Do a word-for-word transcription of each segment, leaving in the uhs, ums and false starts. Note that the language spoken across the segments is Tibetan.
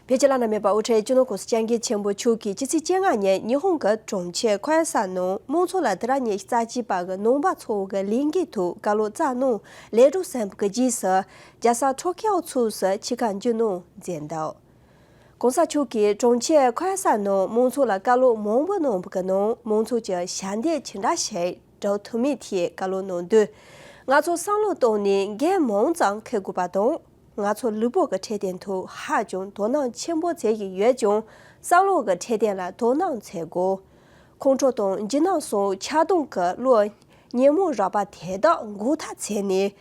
བོད་ཀྱི་བླ་ན་མེད་པ་དབུ་ཁྲིད་སྤྱི་ནོར་༸གོང་ས་༸སྐྱབས་མགོན་ཆེན་པོ་མཆོག་གིས་ཕྱི་ཚེས་བཅོ་ལྔ་ཉིན་ཉི་ཧོང་གི་གྲོང་ཁྱེར་ཁོ་ཡ་ས་ནང་དམངས་གཙོ་ལ་དུས་རབས་ཉི་ཤུ་རྩ་གཅིག་པ་གི་ནང་པ་ཚོ་གི་ལས་འགུལ་ཐོག་བཀའ་སློབ་སྩལ་གནང་ལས་གྲོགས་ཟིན་པ་གི་རྗེས་སུ་རྒྱལ་ས་ཊོ་ཀིའོ་ཚུགས་སུ་ཆེད་བཀའ་བརྒྱུད་གནང་མཛད་འདུག ༸གོང་ས་མཆོག་གིས་གྲོང་ཁྱེར་ཁོ་ཡ་ས་ནང་དམངས་གཙོ་ལ་བཀའ་སློབ་མང་པོ་གནང་བ་གི་ནང་དམངས་གཙོ་གི་ཞལ་འདེབས་ཇི་འདྲ་ཞིག་སྒྲུབ་ཐུབ་མིན་ཐད་བཀའ་སློབ་གནང་དུས། ང་ཚོ་བསམ་བློ་བཏང་ནས་འགན་མང་ཙམ་འཁུར་དགོས་པ་དང་། ང་ཚོ་ལུས་པོ་གི་འཕྲོད་བསྟེན་ཐོག་ཧ་ཅང་དོ་སྣང་ཆེན་པོ་བྱེད་ཀྱི་ཡོད་ཀྱང་། བསམ་བློ་གི་འཕྲོད་བསྟེན་ལ་དོ་སྣང་བྱེད་དགོས། ཁོང་ཁྲོ་དང་འཇིགས་སྣང་སོགས་ཆགས་སྡང་གི་བློ་ཉོན་མོངས་རགས་པ་དེ་དག་འགོག་ཐབས་བྱས་ནས།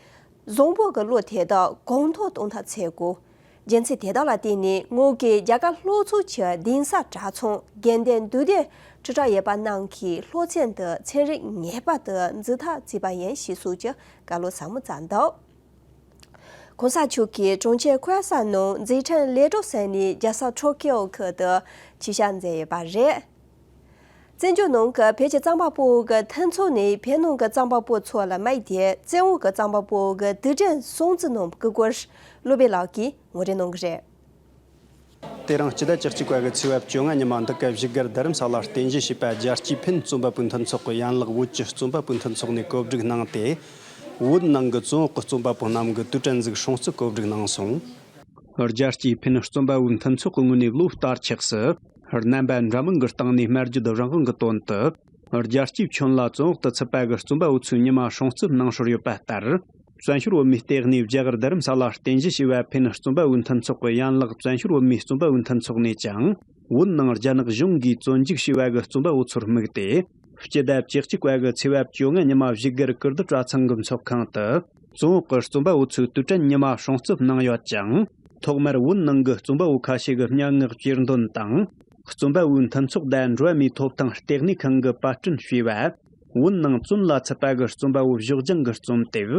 བཟང་པོ་གི་བློ་དེ་དག་གོང་མཐོར་གཏོང་ཐབས་བྱེད་དགོས། རྒྱུ་མཚན་དེ་དག་ལ་བརྟེན་ནས་ངོས་ཀྱིས་རྒྱ་གར་ལྷོ་ཕྱོགས་ཀྱི་གདན་ས་གྲྭ་ཚང་དགེ་ལྡན་འདུས་སྡེ་ཁྲི་ཕྲག་ཡོད་པ་རྣམས་ཀྱི་སློབ་ཚན་དུ་ཚན་རིག་ངེས་པར་དུ་འཛུལ་ཐབས་བྱས་པ་ཡིན་ཞེས་སོགས་ཀྱི་བཀའ་སློབ་ཟབ་མོ་སྩལ་འདུག ༸གོང་ས་མཆོག་གིས་གྲོང་ཁྱེར་ཁོ་ཡ་ས་ནང་མཛད་འཕྲིན་ལས་གྲོགས་ཟིན་ནས་རྒྱལ་ས་ཊོ་ཀིའོ་ཁུལ་དུ་ཆེད་བཞག་མཛད་ཡོད་པ་རེད། བཙན་བྱོལ་ནང་གི་བོད་ཀྱི་རྩོམ་པ་པོ་གི་མཐུན་ཚོགས་ནི་བོད་ནང་གི་རྩོམ་པ་པོ་ཚོ་ལ་མ་ཡིན་ཏེ། བཙན་འོག་གི་རྩོམ་པ་པོ་གི་དུས་དྲན་སྲུང་བརྩི་གནང་བའི་སྐོར་བློ་བྷེ་ལགས་ཀྱིས་ངོ་སྤྲོད་གནང་གི་རེད། དེ་རིང་སྤྱི་ཟླ་བཅུ་གཅིག་པ་གི་ཚེས་པ་བཅོ་ལྔ་ཉི་མ་འདི་ག་བཞུགས་སྒར་རྡ་རམ་ས་ལར་རྟེན་གཞི་བྱས་པ་རྒྱལ་སྤྱིའི་ཕིན་རྩོམ་པ་པོའི་མཐུན་ཚོགས་ཀྱི་ཡན་ལག་བོད་ཀྱི་རྩོམ་པ་པོའི་མཐུན་ཚོགས་ནས་གོ་སྒྲིག་གནང་སྟེ། བོད་ནང་གི་བཙན་འོག་གི་རྩོམ་པ་པོ་རྣམས་ཀྱི་དུས་དྲན་ཟིག་སྲུང་བརྩི་གོ་སྒྲིག་གནང་སོང་། རྒྱལ་སྤྱིའི་ཕིན་རྩོམ་པ་པོའི་མཐུན་ཚོགས་ཀྱི་ངོས་ནས་ལོ་ལྟར་ཆགས་སུ། རྣམ་པ་འདྲ་མིན་གྱི་སྟེང་ནས་སྨྲ་བརྗོད་རང་དབང་གི་དོན་དུ། རྒྱལ་སྤྱིའི་ཁྱོན་ལ་བཙན་འོག་ཏུ་ཚུད་པ་གི་རྩོམ་པ་པོ་ཚོའི་ཉི་མ་སྲུང་བརྩི་གནང་སྲོལ་ཡོད་པ་ལྟར། བཙན་བྱོལ་བོད་མིའི་ལྟེ་གནས་རྒྱ་གར་རྡ་རམ་ས་ལར་རྟེན་གཞི་བྱས་པ་ཕིན་རྩོམ་པ་པོའི་མཐུན་ཚོགས་ཀྱི་ཡན་ལག་བཙན་བྱོལ་བོད་མིའི་རྩོམ་པ་པོའི་མཐུན་ཚོགས་ནས་ཀྱང་། བོད་ནང་རྒྱ་ནག་གཞུང་གིས་བཙོན་འཇུག་བྱས་པ་གི་རྩོམ་པ་པོ་ཚོར་དམིགས་ཏེ། སྤྱི་ཟླ་བཅུ་གཅིག་པ་གི་ཚེས་པ་བཅོ་ལྔ་ཉི་མ་བཞུགས་སྒར་ཀིརྟི་གྲྭ་ཚང་གི་ཚོགས་ཁང་དུ། བཙན་འོག་གི་རྩོམ་པ་པོ་ཚོའི་དུས་དྲན་ཉི་མ་སྲུང་བརྩི་གནང་ཡོད་ཅིང་། ཐོག་མར་བོད་ནང་གི་རྩོམ་པ་པོ་ཁ་ཤས་ཀྱི་སྙན་ངག་གྱེར་འདོན་དང་། རྩོམ་པ་པོའི་མཐུན་ཚོགས་དང་འགྲོ་བ་མིའི་ཐོབ་ཐང་ལྟེ་གནས་ཁང་གིས་པར་སྐྲུན་བྱས་པ། བོད་ནང་བཙོན་ལ་ཚུད་པ་གི་རྩོམ་པ་པོ་བཞོ་སྦྱང་གི་རྩོམ་དེབ།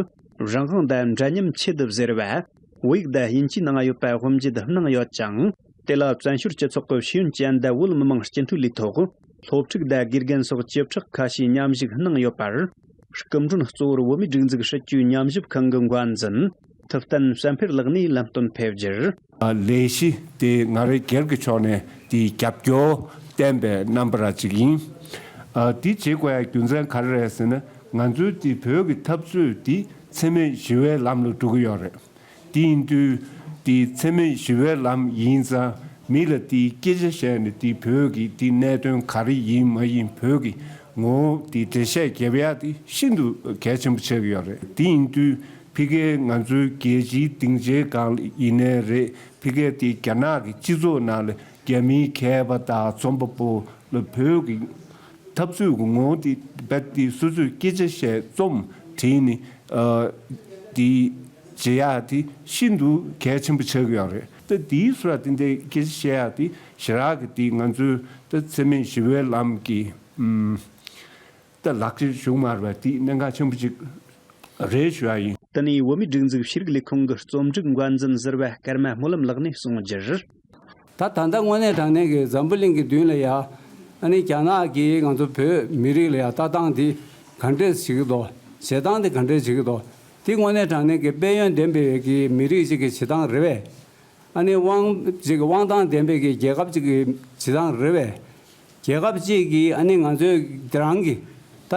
རང་དབང་དང་འདྲ་མཉམ་ཆེད་དུ་ཟེར་བ། བོད་ཡིག་དང་དབྱིན་ཇིའི་ནང་ཡོད་པ་དབུ་འབྱེད་གནང་ཡོད་ཅིང་། དེ་ལ་བཙན་བྱོལ་སྤྱི་ཚོགས་ཀྱི་ཤེས་ཡོན་ཅན་དང་བོད་མི་མང་སྤྱི་འཐུས་ལས་ཐོག་སློབ་ཕྲུག་དང་དགེ་རྒན་སོགས་བཅུ་ཕྲག་ཁ་ཤས་མཉམ་ཞུགས་གནང་ཡོད་པར། སྐུ་མགྲོན་གཙོ་བོར་བོད་མིའི་སྒྲིག་འཛུགས་སྲིད་བྱུས་ཉམས་ཞིབ་ཁང་གི་འགན་འཛིན་ཐུབ་བསྟན་བསམ་འཕེལ་ལགས་ནས་ལམ་སྟོན་ཕེབས་རྒྱུར། ལས་གཞི་དེ་ང་རང་སྒེར་གྱི་ཕྱོགས་ནས་དེ་རྒྱབ་སྐྱོར་བསྟན་པའི་རྣམ་པ་ར་ཅིག་ཡིན། དེ་བྱེད་དགོས་ཡ་རྒྱུ་མཚན་ག་རེ་རེད་ཟེར་ན། ང་ཚོའི་དེ་བོད་ཀྱི་འཐབ་རྩོད་དེ་འཚེ་མེད་ཞི་བའི་ལམ་ལ་འགྲོ་གི་ཡོད་རེད། དེ་ཡིན་དུས་དེ་འཚེ་མེད་ཞི་བའི་ལམ་ཡིན་ཙང་མི་ལ་དེ་སྐད་ཆ་བཤད་ནས་དེ་བོད་ཀྱི་དེ་གནད་དོན་ག་རེ་ཡིན་མ་ཡིན། བོད་ཀྱི་ངོ་བོ་དེ་འགྲེལ་བཤད་རྒྱབ་ཡ་དེ་ཤིན་ཏུ་གལ་ཆེན་པོ་ཆགས་ཀྱི་ཡོད་རེད། དེ་ཡིན་དུས་ཕ་གིའི་ང་ཚོའི་རྒྱལ་སྤྱིའི་སྡིངས་ཆའི་སྒང་ལ་ཡིན་ནའི་རེད། ཕ་གིའི་དེ་རྒྱ་ནག་གི་སྤྱི་ཚོགས་ནང་ལ་རྒྱ་མིའི་མཁས་པ་དང་རྩོམ་པ་པོ་ལ་བོད་ཀྱི་འཐབ་རྩོད་ཀྱི་ངོ་བོ་དེ་རྦད་དེ་སོ་སོས་སྐད་ཆ་བཤད་རྩོམ་བྲིས་ནས་ཨ་དེ་བྱེད་ཡག་དེ་ཤིན་ཏུ་གལ་ཆེན་པོ་ཆགས་ཀྱི་ཡོད་རེད། ད་དེའི་ཚོ་ལ་དེ་འདྲའི་སྐད་ཆ་བཤད་ཡག་དེ་ཞེ་དྲག་གི་དེ་ང་ཚོའི་ད་འཚེ་མེད་ཞི་བའི་ལམ་གྱི་ཨམ་ད་ལག་ཁྱེར་བྱུང་མ་རེད་པ། དེ་གནད་འགག་ཆེན་པོ་ཅིག་རེད་ཞུ་ཡ་ཡིན། དེ་ནས་བོད་མིའི་སྒྲིག་འཛུགས་ཤེས་རིག་ལས་ཁུངས་ཀྱི་རྩོམ་སྒྲིག་འགན་འཛིན་ཟུར་པ་ཀརྨ་སྨོན་ལམ་ལགས་ནས་གསུངས་རྒྱུར། ད་ད་ལྟ་དངོས་གནས་དྲང་གནས་ཀྱི་འཛམ་བུ་གླིང་གི་མདུན་ལ་ཡ། ཨ་ནི་རྒྱ་ནག་གིས་ང་ཚོ་བོད་མི་རིགས་ལ་ཡ་ལྟ་སྟངས་འདི་ག་འདྲས་བྱེད་ཀྱི་འདུག་བྱེད་སྟངས་འདི་ག་འདྲས་བྱེད་ཀྱི་འདུག་འདི་དངོས་གནས་དྲང་གནས་ཀྱི་དཔལ་ཡོན་ལྡན་པའི་གི་མི་རིགས་ཅིག་གི་བྱེད་སྟངས་རེད་པས། ཨ་ནི་དབང་ཅིག་གི་དབང་ཐང་ལྡན་པའི་གི་རྒྱལ་ཁབ་ཅིག་གི་བྱེད་སྟངས་རེད་པས། རྒྱལ་ཁབ་ཅིག་གིས་ཨ་ནི་ང་ཚོའི་དེ་རང་གི་ད་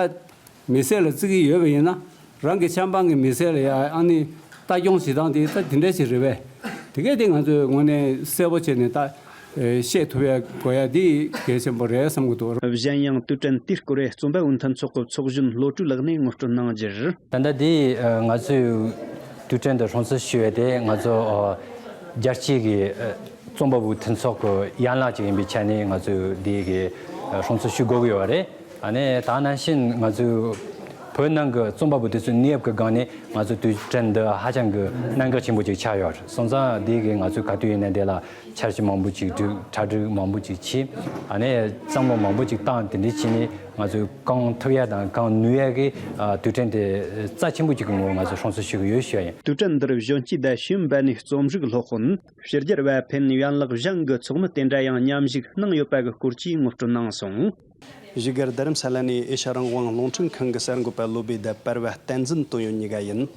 མི་སེར་ལ་བརྩི་གི་ཡོད་པ་ཡིན་ན། རང་གི་ཆབ་འབངས་ཀྱི་མི་སེར་ལ་ཡ་ཨ་ནི་ལྟ་སྐྱོང་བྱེད་སྟངས་དེ་ད་དེ་འདྲ་ཞིག་རེད་པས། དེ་གས་དེ་ང་ཚོས་དངོས་གནས་གསལ་པོ་བྱས་ནས་ད་ཨེ་བཤད་ཐུབ་ཡ་དགོས་ཡ་དེ་གལ་ཆེན་པོ་རེད་བསམ་གྱི་འདུག་གཞན་ཡང་དུས་དྲན་དེའི་སྐོར་རྩོམ་པ་པོའི་མཐུན་ཚོགས་ཀྱི་ཚོགས་གཞོན་བློ་གྲོས་ལགས་ནས་ངོ་སྤྲོད་གནང་རྒྱུར། ད་ལྟ་དེ་ང་ཚོས་དུས་དྲན་དུ་སྲུང་བརྩི་ཞུ་ཡ་དེ་ང་ཚོ་རྒྱལ་སྤྱིའི་གི་རྩོམ་པ་པོའི་མཐུན་ཚོགས་ཀྱི་ཡན་ལག་ཅིག་ཡིན་པའི་ཆ་ནས་ང་ཚོས་འདི་གི་སྲུང་བརྩི་ཞུ་དགོས་ཀྱི་ཡོད་རེད། ཨ་ནི་ད་ནང་བཞིན་ང་ཚོའི་བོད་ནང་གི་རྩོམ་པ་པོ་དེ་ཚོའི་གནས་བབ་ཀྱི་སྒང་ནས་ང་ཚོའི་དུས་དྲན་འདི་ཧ་ཅང་གི་གནད་འགག་ཆེན་པོ་ཅིག་ཆགས་ཡོད་རེད། སོང་ཙང་འདི་གི་ང་ཚོས་ག་དུས་ཡིན་ན་དེ་ལ་འཆར་གཞི་མང་པོ་ཅིག་བསྒྲིགས། གྲ་སྒྲིག་མང་པོ་ཅིག་བྱས། ཨ་ནི་བསམ་བློ་མང་པོ་ཅིག་བཏང་། དེ་འདྲ་བྱས་ནས་ང་ཚོས་གང་ཐུབ་ཡ་དང་གང་ནུས་ཡ་གི་དུས་དྲན་དེ་རྩ་ཆེན་པོ་ཅིག་གི་ངོ་བོ་ང་ཚོས་སྲུང་བརྩི་ཞུ་གི་ཡོད་ཞུ་ཡ་ཡིན། དུས་དྲན་འདིར་གཞོན་སྐྱེས་དང་ཤེས་ཡོན་པ་ནས་རྩོམ་རིག་སློབ་དཔོན། ཕྱི་རྒྱལ་བ་ཕན་ཡན་ལག་གཞུང་གི་ཚོགས་མི་དེ་འདྲ་ཡང་མཉམ་ཞུགས་གནང་ཡོད་པ་གི་སྐོར་གྱི་ངོ་སྤྲོད་གནང་སོང་། བཞུགས་སྒར་རྡ་རམ་ས་ལ་ནས་ཨེ་ཤ་རང་དབང་རླུང་འཕྲིན་ཁང་གི་གསར་འགོད་པ་བློ་བྷེ་དང་པར་བ་བསྟན་འཛིན་དོན་ཡོད་གཉིས་ཀ་ཡིན།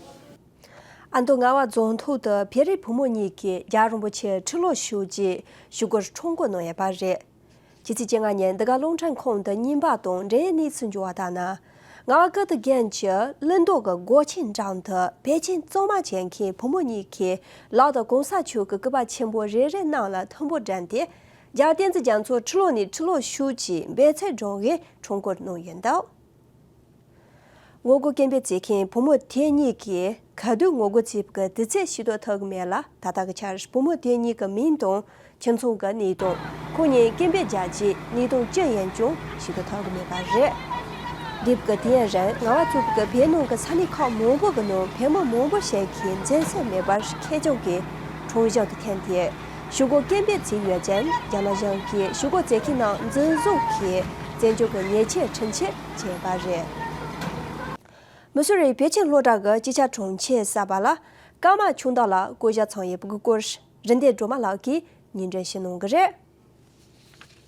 ཨ་མདོ་རྔ་བ་རྫོང་ཐོག་ཏུ་བོད་རིགས་བུ་མོ་གཉིས་ཀྱིས་རྒྱལ་བ་རིན་པོ་ཆེར་ཁྲི་ལོ་བཞུགས་རྗེས་ཞུ་སྒོར་ཁྲོམ་སྐོར་གནང་ཡོད་པ་རེད། ཕྱི་ཚེས་བཅོ་ལྔ་ཉིན་འདི་ག་རླུང་འཕྲིན་ཁང་དུ་རྙིང་པ་དང་འབྲེལ་ཡོད་གནས་ཚུལ་འབྱོར་བ་ལྟར་ན། རྔ་བ་ཀིརྟི་དགོན་གྱི་གླིང་མདོ་གི་སྒོ་ཆེན་འགྲམ་དུ་བོད་ཆས་གཙང་མ་བྱེད་མཁན་བུ་མོ་གཉིས་ཀྱིས་ལག་ཏུ་གོང་ས་མཆོག་གི་སྐུ་པར་ཆེན་པོ་རེ་རེ་རྣམས་ལ་ཐུན་པོ་སྦྲན་ཏེ། རྒྱལ་བ་བསྟན་འཛིན་རྒྱ་མཚོ་ཁྲི་ལོ་ནས་ཁྲི་ལོ་བཞུགས་ཀྱི་འབད་རྩོལ་སྒྲོག་གིས་ཁྲོམ་སྐོར་གནང་ཡོད་འདུག་ངོ་རྒོལ་སྐད་འབོད་བྱེད་མཁན་བུ་མོ་དེ་གཉིས་ཀྱིས་ག་དུས་ངོ་རྒོལ་བྱས་པའི་དུས་ཚོད་ཤེས་རྟོགས་ཐུབ་ཀྱི་མེད་ལ། ད་ལྟ་གི་ཆར་བུ་མོ་དེ་གཉིས་ཀྱི་མིང་དང་ཁྱིམ་ཚང་གི་གནས་སྟངས། ཁོང་གཉིས་སྐད་འབོད་རྒྱག་རྗེས་གནས་སྟངས་ཅི་ཡིན་ཀྱང་ཤེས་རྟོགས་ཐུབ་ཀྱི་མེད་པ་རེད། འདས་པའི་དུས་ཡུན་རིང་རྔ་བ་གཙོས་པའི་བོད་ནང་གི་ས་གནས་ཁག་མང་པོ་གི་ནང་བོད་མི་མང་པོ་ཞིག་གིས་འཛིན་ས་མེད་པར་ཁེར་རྐྱང་གིས་ཁྲོམ་གཞུང་དུ་ཐོན་ཏེ། ཞུ་སྒོ་སྐད་འབོད་བྱས་ཡོད་ཅིང་། རྒྱ་ནག་གཞུང་གིས་ཞུ་སྒོ་བྱེད་མཁན་རྣམས་འཛིན་བཟུང་གིས་བཙན་བྱོལ་གྱི་ཉེས་ཆད་འཕྲི་སྦྱོར་བྱས་པ་རེད། མི་སུ་རི་བོད་ཁྱིམ་སློབ་གྲྭ་གི་སྤྱི་ཁྱབ་དྲུང་ཆེ་གསར་པ་ལ་ཀརྨ་ཆུང་བདག་ལགས་བསྐོ་གཞག་བྱུང་ཡོད་པའི་སྐོར་རིན་ལྡན་སྒྲོལ་མ་ལགས་ཀྱིས་སྙན་སྒྲོན་ཞུ་གནང་གི་རེད།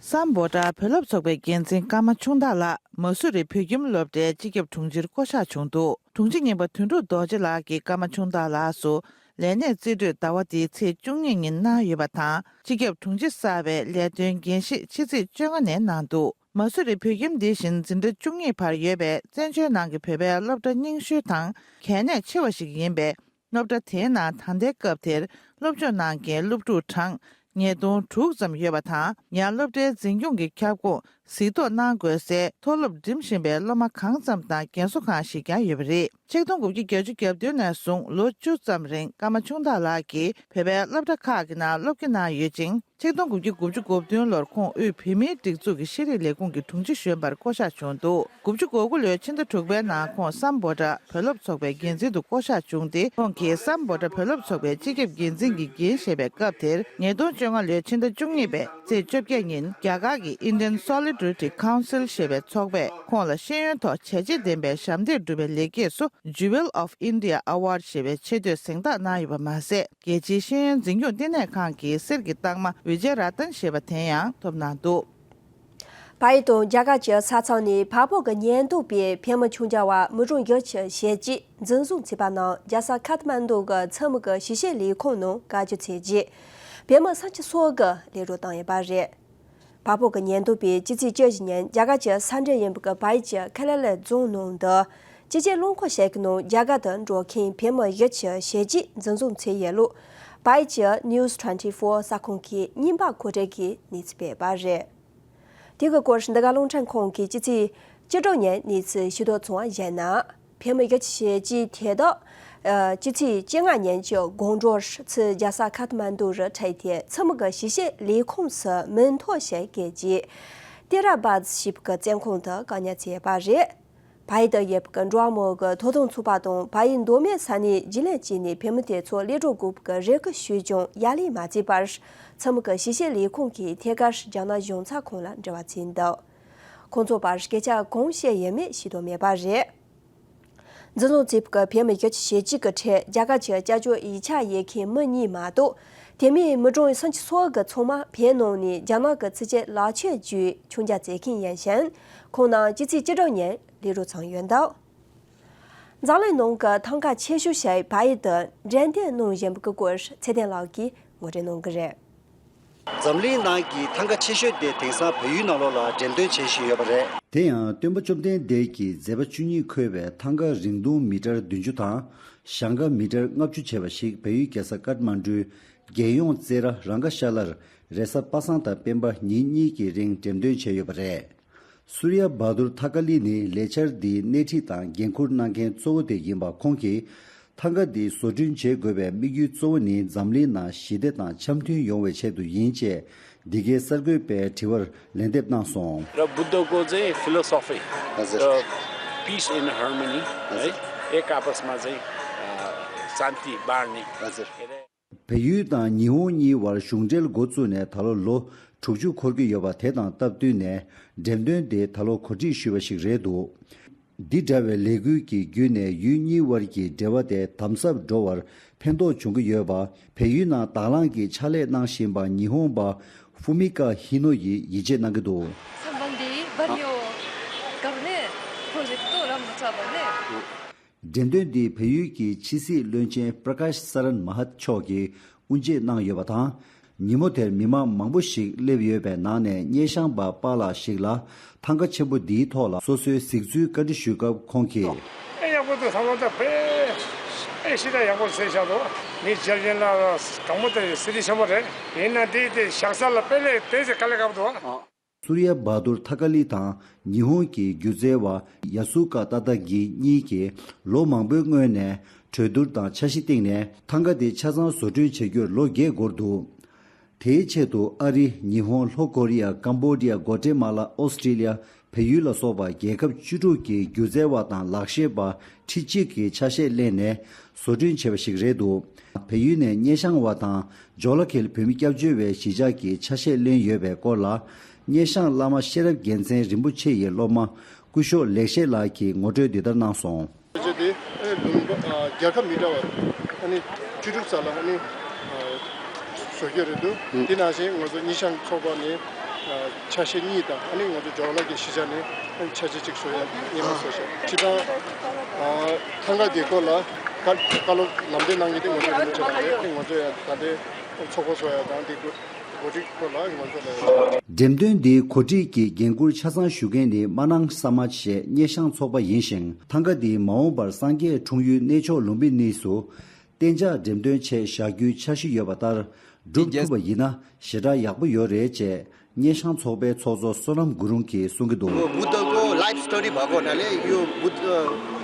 སམ་བྷོ་ཊ་བོད་སློབ་ཚོགས་པའི་འགན་འཛིན་ཀརྨ་ཆུང་བདག་ལགས་མ་སུ་རི་བོད་ཁྱིམ་སློབ་གྲྭའི་སྤྱི་ཁྱབ་དྲུང་ཆེར་བསྐོ་གཞག་བྱུང་འདུག་དྲུང་ཆེ་རྙིང་པ་དོན་གྲུབ་རྡོ་རྗེ་ལགས་ཀྱིས་ཀརྨ་ཆུང་བདག་ལགས་སུ་ལས་གནས་རྩིས་སྤྲོད་ཟླ་བ་འདིའི་ཚེས་བཅུ་གཉིས་ཉིན་གནང་ཡོད་པ་དང་། སྤྱི་ཁྱབ་དྲུང་ཆེ་གསར་པའི་ལས་དོན་འགན་བཞེས་ཕྱི་ཚེས་བཅོ་ལྔ་ནས་གནང་འདུག་མ་སུ་རི་བོད་ཁྱིམ་འདི་བཞིན་འཛིན་གྲྭ་བཅུ་གཉིས་བར་ཡོད་པའི་བཙན་བྱོལ་ནང་གི་བོད་པའི་སློབ་གྲྭ་རྙིང་ཤོས་དང་གལ་གནད་ཆེ་བ་ཞིག་ཡིན་པས། སློབ་གྲྭ་དེའི་ནང་ད་ལྟའི་སྐབས་དེར་སློབ་སྦྱོང་གནང་མཁན་སློབ་ཕྲུག་གྲངས་ཉིས་སྟོང་དྲུག་ཙམ་ཡོད་པ་དང་། ཡང་སློབ་གྲྭའི་འཛིན་སྐྱོང་གི་ཁྱབ་ཁོངས་གཟིགས་རྟོག་གནང་དགོས་སའི་མཐོ་སློབ་འགྲིམ་བཞིན་པའི་སློབ་མ་གང་ཙམ་དང་རྒན་གསོ་ཁང་ཞིག་ཀྱང་ཡོད་པ་རེད། ཆིག་སྟོང་དགུ་བརྒྱ་བརྒྱད་ཅུ་གྱ་བདུན་ནས་བཟུང་ལོ་བཅུ་ཙམ་རིང་ཀརྨ་ཆུང་བདག་ལགས་ཀྱིས་བོད་པའི་སློབ་གྲྭ་ཁག་གི་ནང་སློབ་གཉེར་གནང་ཡོད་ཅིང་། ཆིག་སྟོང་དགུ་བརྒྱ་དགུ་བཅུ་གོ་བདུན་ལོར་ཁོང་དབུས་བོད་མིའི་སྒྲིག་འཛུགས་ཀྱི་ཤེས་རིག་ལས་ཁུངས་ཀྱི་དྲུང་ཆེ་གཞོན་པར་བསྐོ་གཞག་བྱུང་འདུག་དགུ་བཅུ་གོ་དགུ་ལོའི་ཕྱི་ཟླ་དྲུག་པའི་ནང་ཁོང་སམ་བྷོ་ཊ་བོད་སློབ་ཚོགས་པའི་འགན་འཛིན་དུ་བསྐོ་གཞག་བྱུང་སྟེ། ཁོང་གིས་སམ་བྷོ་ཊ་བོད་སློབ་ཚོགས་པའི་སྤྱི་ཁྱབ་འགན་འཛིན་གྱི་འགན་བཞེས་པའི་སྐབས་དེར། ཉིས་སྟོང་བཅོ་ལྔ་ལོའི་ཕྱི་ཟླ་བཅུ་གཉིས་པའི་ཚེས་བཅོ་བརྒྱད་ཉིན་རྒྱ་གར་གྱི་Indian Solidarity Council ཞེས་པའི་ཚོགས་པས་ཁོང་ལ་ཤེས་ཡོན་ཐོག་བྱས་རྗེས་ལྡན་པའི་ཞབས་འདེགས་སྒྲུབ་པའི་ལེགས་སྐྱེས་སུ་Jewel of India Award ཞེས་པའི་ཆེ་བསྟོད་གཟེངས་རྟགས་གནང་ཡོད་པ་མ་ཟད། རྒྱལ་སྤྱིའི་ཤེས་ཡོན་འཛིན་སྐྱོང་བསྟི་གནས་ཁང་གི་གསེར་གྱི་རྟགས་མ་Vijayaratan ཞེས་པ་དེ་ཡང་ཐོབ་གནང་འདུག་བལ་ཡུལ་དང་རྒྱ་གར་གྱི་ས་མཚམས་ནས་བལ་པོ་གི་ཉེན་རྟོག་པས་བོད་མི་ཆུང་བྱ་བ་མི་གྲངས་བརྒྱད་ཅུ་ཞེ་གཅིག་འཛིན་བཟུང་བྱས་པ་རྣམས་རྒྱལ་ས་ཁ་ཐ་མན་ཌུ་གི་ཚུལ་མིན་གྱི་ཞིབ་བཤེར་ལས་ཁུངས་ནང་བཀའ་བཀྱོན་བྱས་རྗེས། བོད་མི་སུམ་ཅུ་སོ་དགུ་ལས་རོགས་བཏང་ཡོད་པ་རེད། བལ་པོ་གི་ཉེན་རྟོག་པས་ཕྱི་ཚེས་བཅུ་བཞི་ཉིན་རྒྱ་གར་གྱི་ས་འབྲེལ་ཡིན་པའི་བལ་ཡུལ་གྱི་ཁ་ལ་ལི་རྫོང་ནང་དུ། སྤྱི་སྤྱོད་རླངས་འཁོར་ཞིག་གི་ནང་རྒྱ་གར་དུ་འགྲོ་མཁན་བོད་མི་བཞི་བཅུ་ཞེ་གཅིག་འཛིན་བཟུང་བྱས་ཡོད་ལུགས། བལ་ཡུལ་གྱི་News twenty-four གསར་ཁང་གིས་རྙིང་པ་གོ་སྒྲིག་གིས་གནས་ཚུལ་སྤེལ་བ་རེད། དེ་གི་སྐོར་འདི་ག་རླུང་འཕྲིན་ཁང་གིས་ཕྱི་ཚེས་བཅུ་དྲུག་ཉིན་གནས་ཚུལ་ཞུ་དག་བྱུང་བ་བཞིན་ན། བོད་མི་བཞི་བཅུ་ཞེ་གཅིག་དེ་དག་ཨ་ཕྱི་ཚེས་བཅོ་ལྔ་ཉིན་གྱི་དགོང་དྲོར་ཕྱི་རྒྱལ་ས་ཁ་ཐ་མན་ཌུ་རུ་ཁྲིད་དེ་ཚུལ་མིན་གྱི་ཞིབ་བཤེར་ལས་ཁུངས་སུ་མིང་ཐོ་ཞིག་བཀོད་རྗེས། ཏེ་ར་བཱད་ཞེས་པའི་བཙོན་ཁང་དུ་བཀག་ཉར་བྱས་པ་རེད། བལ་ཡུལ་དུ་ཡོད་པའི་འགྲོ་བ་མིའི་ཐོབ་ཐང་ཚོགས་པ་དང་བལ་ཡུལ་མདོ་སྨད་ས་གནས་རྒྱུན་ལས་བཅས་ནས་བོད་མི་དེ་ཚོ་གློད་གྲོལ་དགོས་པའི་རེ་སྐུལ་ཞུས་ཀྱང་ཡ་ལན་མ་བྱས་པར། ཚུལ་མིན་གྱི་ཞིབ་བཤེར་ལས་ཁུངས་ཀྱིས་ཐད་ཀར་རྒྱ་ནག་གཞུང་ཚབ་ཁང་ལ་འབྲེལ་བ་བྱས་འདུག་ཁོང་ཚོ་བར་སྐད་ཆ་གང་བཤད་ཡོད་མེད་ཤེས་རྟོགས་མེད་པ་རེད། འཛིན་བཟུང་བྱས་པའི་བོད་མི་བཞི་བཅུ་ཞེ་གཅིག་གི་ཁྲོད་རྒྱ་གར་གྱི་སྐྱབས་བཅོལ་ཡིག་ཆ་ཡོད་མཁན་མི་གཉིས་མ་གཏོགས། དེ་མིན་མི་གྲངས་སུམ་ཅུ་སོ་དགུ་ཚང་མ་བོད་ནང་ནས་རྒྱ་ནག་གི་ཚུལ་ཁྲིམས་ལག་ཁྱེར་བརྒྱུད་ཆུང་བྱ་བྱེད་མཁན་ཡིན་ཞིང་། ཁོང་རྣམས་ཕྱི་ཚེས་བཅུ་དྲུག་ཉིན་ལས་རོགས་བྱུང་ཡོད་འདུག་འཛམ་གླིང་ནང་གི་ཐང་ག་ཆེ་ཤོས་ཤིག་བལ་ཡུལ་དུ་འགྲེམས་སྟོན་གནང་བཞིན་པའི་སྐོར་ཚེ་བརྟན་ལགས་ཀྱིས་ངོ་སྤྲོད་གནང་གི་རེད། འཛམ་གླིང་ནང་གི་ཐང་ག་ཆེ་ཤོས་དེ་དེང་སང་བལ་ཡུལ་ནང་ལོགས་ལ་འགྲེམས་སྟོན་བྱེད་བཞིན་ཡོད་པ་རེད། དེ་ཡང་སྟོན་པ་བཅོམ་ལྡན་འདས་ཀྱི་མཛད་པ་བཅུ་གཉིས་འཁོད་པའི་ཐང་ག་རིང་ཐུང་མི་ཊར་བདུན་ཅུ་དང་། ཞང་ཀ་མི་ཊར་ལྔ་བཅུ་བྱས་པ་ཞིག་བལ་ཡུལ་རྒྱལ་ས་ཀཏ་མན་ཌུའི་རྒྱལ་ཡོངས་རྩེད་ར་རང་ཀ་ཤ་ལར་རེས་གཟའ་པ་སངས་དང་སྤེན་པ་ཉིན་གཉིས་ཀྱི་རིང་འགྲེམས་སྟོན་བྱས་ཡོད་པ་རེད། སུར་ཡ་བྷ་དུར་ཐ་ཀ་ལི་ནི་ལས་འཆར་འདིའི་སྣེ་ཁྲིད་དང་འགན་འཁུར་གནང་མཁན་གཙོ་བོ་དེ་ཡིན་པ་ཁོང་གིས། ཐང་ག་འདི་བཟོ་སྐྲུན་བྱེད་དགོས་པའི་དམིགས་ཡུལ་གཙོ་བོ་ནི་འཛམ་གླིང་ནང་ཞི་བདེ་དང་འཆམ་མཐུན་ཡོང་བའི་ཆེད་དུ་ཡིན་ཅེས་འདི་གའི་གསར་འགོད་པའི་དྲི་བར་ལན་འདེབས་གནང་སོང་། र बुद्धको चाहिँ फिलोसोफी, हजुर। र पिस इन हार्मनी, हजुर। है, एक आपसमा चाहिँ, अ, शान्ति बाँड्ने। हजुर। के अरे? བལ་ཡུལ་དང་ཉི་ཧོང་གཉིས་བར་གཞུང་འབྲེལ་འགོ་བཙུགས་ནས་ད་ལོ་ལོ་དྲུག་ཅུ་འཁོར་གྱི་ཡོད་པ་དེ་དང་སྟབས་བསྟུན་ནས་འགྲེམས་སྟོན་དེ་ད་ལོ་གོ་སྒྲིག་ཞུས་པ་ཞིག་རེད་འདུག་འདི་འདྲ་བའི་ལས་འགུལ་གྱི་བརྒྱུད་ནས་ཡུལ་གཉིས་དབར་གྱི་འབྲེལ་བ་དེ་དམ་ཟབ་འགྲོ་བར་ཕན་ཐོགས་བྱུང་གི་ཡོད་པ། བལ་ཡུལ་ནང་དང་བླངས་ཀྱིས་ཕྱག་ལས་གནང་བཞིན་པ་ཉི་ཧོང་པ་ཧྥུ་མི་ཀ་ཧི་ནོ་ཡིས་ཡིད་ཆེས་གནང་གི་འདུག་ས་བོན་འདི་འབར་ཡོད་སྐབས་ནས་པྲོ་ཇེཀ་ཊི་རང་མ་ཆགས་པ་ནས། འགྲེམས་སྟོན་འདི་བལ་ཡུལ་གྱི་ཕྱི་སྲིད་བློན་ཆེན་པྲ་ཀཱཤ་སཱ་རན་མ་ཧད་མཆོག་གིས་དབུ་འབྱེད་གནང་ཡོད་པ་དང་། ཉིན་མོ་དེར་མི་མང་མང་པོ་ཞིག་སླེབས་ཡོད་པའི་ནང་ནས་སྙན་ཤང་པ་པཱ་ལགས་ཤིག་ལ་ཐང་ག་ཆེན་པོ་འདིའི་ཐོག་ལ་སོ་སོའི་གཟིགས་ཚུལ་བཀའ་འདྲི་ཞུས་སྐབས་ཁོང་གིས། ཨེ་ཡག་པོ་འདུག་ཐང་ག་ད་དཔེ་ཨེ་ཤི་ད་ཡག་པོ་བཟོས་བཞག་འདུག་མི་མཇལ་མཁན་ལ་དྲང་པོ་དེ་གཟི་བརྗིད་ཆེན་པོ་རེད། ཡིན་ན་འདི་དེ་བཞག་ས་ལ་དཔེ་ལས་དེ་ཚེ་དཀའ་ལས་ཁག་པོ་འདུག་སུ་རི་ཡ་བྷ་དུར་ཐ་ཀ་ལི་དང་ཉི་ཧོང་གི་སྒྱུ་རྩལ་བ་ཡ་སུ་ཀ་ཏ་ཏ་གི་གཉིས་ཀྱིས་ལོ་མང་པོའི་སྔོན་ནས་གྲོས་བསྡུར་དང་འཆར་གཞི་བཏིང་ནས་ཐང་ག་དེ་ཆ་ཚང་བཟོ་སྐྲུན་བྱེད་རྒྱུར་ལོ་བརྒྱད་འགོར་འདུག་དེའི་ཆེད་དུ་ཨ་རི། ཉི་ཧོང་། ལྷོ་ཀོ་རི་ཡ། ཀམ་བོ་ཌི་ཡ། གོ་ཏེ་མ་ལ། ཨོ་སི་ཀྲི་ལི་ཡ། བལ་ཡུལ་ལ་སོགས་པ་རྒྱལ་ཁབ་བཅུ་དྲུག་གི་སྒྱུ་རྩལ་བ་དང་ལག་ཤེས་པ་ཁྲི་གཅིག་གིས་ཆ་ཤས་ལེན་ནས་བཟོ་སྐྲུན་བྱས་པ་ཞིག་རེད་འདུག་བལ་ཡུལ་ནས་སྙན་ཤང་བ་དང་ཇོ་ལ་ཁེལ་བོད་མི་སྐྱབས་བཅོལ་བའི་གཞིས་ཆགས་ཀྱིས་ཆ་ཤས་ལེན་ཡོད་པའི་སྐོར་ལ། སྙན་ཤང་བླ་མ་ཤེས་རབ་རྒྱལ་མཚན་རིན་པོ་ཆེ་ཡི་སློབ་མ་སྐུ་ཞབས་ལེགས་བཤད་ལགས་ཀྱིས་ངོ་སྤྲོད་འདི་ལྟར་གནང་སོང་། ཆ་ཤས་དེ་ཨ་ནི་ལུང་པ་ཨ་རྒྱལ་ཁབ་མི་འདྲ་བ་ཨ་ནི་བཅུ་དྲུག་ཙམ་ལ་ཨ་ནི་ཨ་བཟོ་རྒྱུ་རེད་འདུག་དེ་ནང་བཞིན་ང་ཚོ་སྙན་ཤང་ཚོགས་པ་ནས་ཨ་ཆ་ཤས་གཉིས་དང་ཨ་ནི་ང་ཚོ་ཇོ་ལ་གི་གཞིས་ཆགས་ནས་ཨ་ནི་ཆ་ཤས་གཅིག་བཟོ་ཡ་སྙན་མ་བཟོ་ཤག་སྤྱི་བཏང་ཨ་ཐང་ག་དེ་སྐོར་ལ་བཀའ་བཀའ་སློབ་ལམ་སྟོན་གནང་མཁན་དེ་ང་ཚོ་རིན་པོ་ཆེ་ལགས་རེད། ང་ཚོ་ཡང་ད་ལྟའི་ཚོགས་པ་བཟོ་ཡ་དང་དེ་གོ་སྒྲིག་སྐོར་ལ་ང་ཚོ་ལ། འགྲེམས་སྟོན་འདིའི་གོ་སྒྲིག་གི་འགན་འཁུར་ཆ་ཚང་ཞུ་མཁན་ནི་མ་ནང་ས་མ་ཞེས་སྙན་ཤང་ཚོགས་པ་ཡིན་ཞིང་། ཐང་ག་འདི་མ་འོངས་པར་སངས་རྒྱས་འཁྲུངས་ཡུལ་གནས་མཆོག་ལུམ་བི་ནིས་སུ་གཏན་འཇགས་འགྲེམས་སྟོན་ཆེད་བཞག་རྒྱུའི་འཆར་གཞི་ཡོད་པ་ལྟར་སྒྲུབ་ཐུབ་པ་ཡིན་ན་ཞེ་དྲག་ཡག་པོ་ཡོད་རེད་ཅེས་སྙན་ཤང་ཚོགས་པའི་ཚོགས་གཙོ་བསོད་ནམས་གུ་རུང་གིས་གསུང་གི་འདུག वो बुद्ध को लाइफ स्टोरी भएको हुनाले यो बुद्ध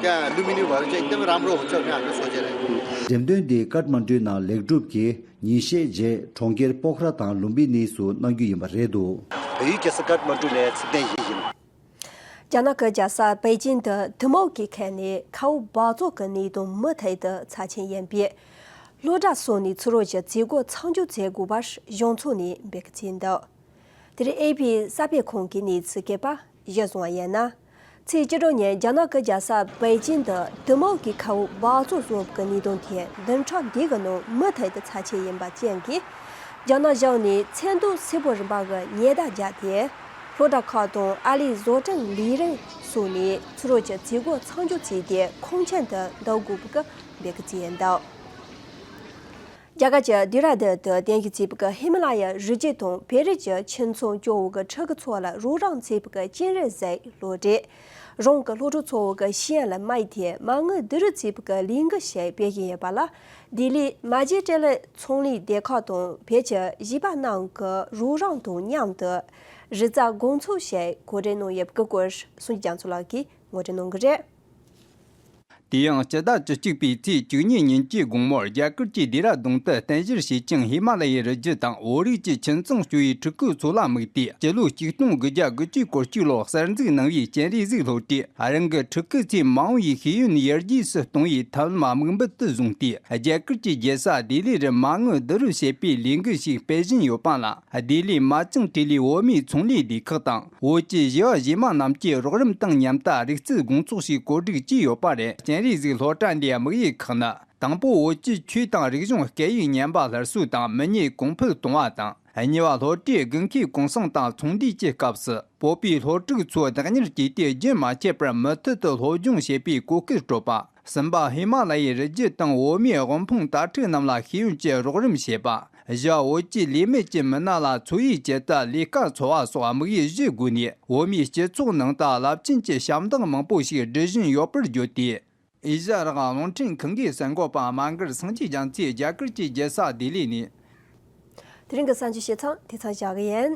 त्यहाँ लुम्बिनी भएको चाहिँ एकदमै राम्रो हुन्छ भनेर हामीले सोचेर आएको। འགྲེམས་སྟོན་འདི་ཀཏ་མན་ཌུ་ནང་ལེགས་གྲུབ་ཀྱིས། ཉིན་ཤས་རྗེས་གྲོང་ཁྱེར་པོ་ཁ་ར་དང་ལུམ་བི་ནི་སུ་གནང་རྒྱུ་ཡིན་པ་རེད་འདུག་བལ་ཡུལ་རྒྱལ་ས་ཀཏ་མན་ཌུ་ནས་ཚེ་བརྟན་ཡིན། རྒྱ་ནག་གི་རྒྱལ་ས་པེ་ཅིན་དུ་ཏི་མོ་གི་ཁ་ནས་ཁའུ་འབག་བཙོག་གི་ནད་དུག་མུ་མཐུད་དུ་ཚབས་ཆེན་ཡིན་པས། སློབ་གྲྭ་སོགས་ནས་ཚུར་རོལ་གྱི་བྱེད་སྒོ་མཚམས་འཇོག་བྱེད་དགོས་པར་གཞུང་ཚོགས་ནས་འབོད་སྐུལ་བྱས་འདུག་དེར་ཨེ་པི་གསར་སྤེལ་ཁང་གིས་གནས་ཚུལ་སྐད་པ་གཞིར་བཟུང་བ་ཡིན་ན། ཚེས་བཅུ་དྲུག་ཉིན་རྒྱ་ནག་གི་རྒྱལ་ས་པེ་ཅིན་དུ་ཏི་མོ་གི་ཁའུ་འབག་བཙོག་བཟོ་གི་ནད་དུག་དེ་བདུན་ཕྲག་འདི་གི་ནང་མུ་མཐུད་དུ་ཚབས་ཆེན་ཡིན་པ་རྐྱེན་གྱིས། རྒྱ་ནག་གཞུང་ནས་ཚོན་མདོག་སེར་པོ་རིམ་པ་གི་ཉེན་བརྡ་བརྒྱབ་སྟེ། སློབ་གྲྭ་ཁག་དང་ཨར་ལས་བཟོ་སྐྲུན་ལས་རིགས་སོགས་ནས་ཚུར་རོལ་གྱི་བྱེད་སྒོ་མཚམས་འཇོག་བྱས་ཏེ་ཁོང་ཆུང་དུ་འདུག་དགོས་པའི་འབོད་སྐུལ་བྱས་འདུག་རྒྱ་གར་གྱི་ལྡི་ར་ལྡུན་དུ་རྟེན་གཞི་བྱས་པའི་ཧི་མ་ལ་ཡ་རི་རྒྱུད་དང་བོད་རིགས་ཀྱི་ཁྱིམ་ཚང་སྐྱོ་བོ་གི་ཕྲུ་གུ་ཚོ་ལ་རོགས་རམ་བྱས་པའི་སྤྱན་རས་གཟིགས་སློབ་གྲྭས་རང་གི་སློབ་ཕྲུག་ཚོ་གི་ཤེས་ཡོན་ལ་དམིགས་ཏེ་མ་དངུལ་བསྡུ་རུབ་བྱས་པའི་ལས་འགུལ་ཞིག་སྤེལ་བཞིན་ཡོད་པ་ལ། ལྡི་ལིའི་མ་ཇི་ཊི་ལི་ཚོང་ལས་སྡེ་ཁག་དང་བོད་ཀྱི་གཞས་པ་རྣམས་ཀྱི་རོགས་རམ་དང་མཉམ་དུ་རི་རྩེ་དགོང་ཚོགས་ཤིག་གོ་སྒྲིག་གནང་ཡོད་པའི་སྐོར་གསུང་རྒྱ་མཚོ་ལགས་ཀྱིས་ངོ་སྤྲོད་གནང་གི་རེད། དེ་ཡང་སྤྱི་ཟླ་བཅུ་གཅིག་པའི་ཚེས་བཅུ་གཉིས་ཉིན་གྱི་དགོང་མོར་རྒྱ་གར་གྱི་ལྡི་ར་ལྡུན་དུ་རྟེན་གཞིར་བྱས་ཀྱང་ཧི་མ་ལ་ཡའི་རི་རྒྱུད་དང་བོད་རིགས་ཀྱི་ཁྱིམ་ཚང་སྐྱོ་བོའི་ཕྲུ་གུ་ཚོ་ལ་དམིགས་ཏེ་སྤྱི་ལོ་ཆིག་སྟོང་དགུ་བརྒྱ་དགུ་བཅུ་གོ་གཅིག་ལོར་གསར་འཛུགས་གནང་བའི་སྤྱན་རས་གཟིགས་སློབ་གྲྭས་རང་གི་ཕྲུ་གུ་ཚོའི་མ་འོངས་པའི་ཤེས་ཡོན་ཡར་རྒྱས་སུ་གཏོང་བའི་ཐབས་ལམ་དམིགས་འབེན་དུ་བཟུང་སྟེ་རྒྱ་གར་གྱི་རྒྱལ་ས་ལྡི་ལི་རུ་མ་དངུལ་བསྡུ་རུབ་བྱེད་པའི་ལས་འགུལ་ཞིག་སྤེལ་བཞིན་ཡོད་པ་ལ་ལྡི་ལིའི་མ་ཅང་ཏི་ལི་བོད་མིའི་ཚོང་ལས་སྡེ་ཁག་དང་བོད་ཀྱི་གཞས་པ་གཞས་མ་རྣམས་ཀྱི་རོགས་རམ་དང་མཉམ་དུ་རིག་རྩལ་དགོང་ཚོགས་ཤིག་གོ་སྒྲིག་བྱས་ཡོད་པ་རེད། སྤྱན་རས་གཟིགས་སློབ་གྲྭ་འདིའི་དམིགས་ཡུལ་ཁག་ནི། དང་པོ་བོད་ཀྱི་ཆོས་དང་རིག་གཞུང་སྐད་ཡིག་ཉམས་པ་སླར་གསོ་དང་མི་ཉམས་གོང་འཕེལ་གཏོང་བ་དང་། གཉིས་པ་སློབ་གྲྭས་དགུན་ཁའི་གུང་སེང་དང་ཚོང་འབྲེལ་གྱི་སྐབས་སུ་བོད་པའི་སློབ་ཕྲུག་ཚོ་བདག་གཉེར་བྱས་ཏེ་རྒྱུན་མ་ཆད་པར་མུ་མཐུད་དུ་སློབ་སྦྱོང་བྱེད་པའི་བཀོད་སྐྱོད་སྤྲོད་པ། གསུམ་པ་ཧི་མ་ལ་ཡའི་རི་རྒྱུད་དང་བོད་མིའི་དབུལ་ཕོངས་དྭ་ཕྲུག་རྣམས་ལ་ཤེས་ཡོན་གྱི་རོགས་རམ་བྱེད་པ། བཞི་བ་བོད་ཀྱི་ལས་མེད་ཀྱི་མི་སྣ་ལ་འཚོ་བའི་ཆེད་དུ་ལས་ཀ་འཚོལ་བ་སོགས་དམིགས་ཡུལ་བཞིའི་སྒོ་ནས་བོད་མིའི་སྤྱི་ཚོགས་ནང་དུ་རླབས་ཆེན་གྱི་ཞབས་འདེགས་མང་པོ་ཞིག་སྒྲུབ་བཞིན་ཡོད་པར་བརྗོད་དེ། ཨེ་ཤ་ཡ་རང་དབང་རླུང་འཕྲིན་ཁང་གི་གསར་འགོད་པ་དམའ་འགར་སངས་རྒྱས་རྒྱ་མཚོས་རྒྱ་གར་གྱི་རྒྱལ་ས་ལྡི་ལི་ནས། དེ་རིང་གི་གསར་འགྱུར་བཤད་སྟངས་དེ་ཙམ་བཞག་གི་ཡིན།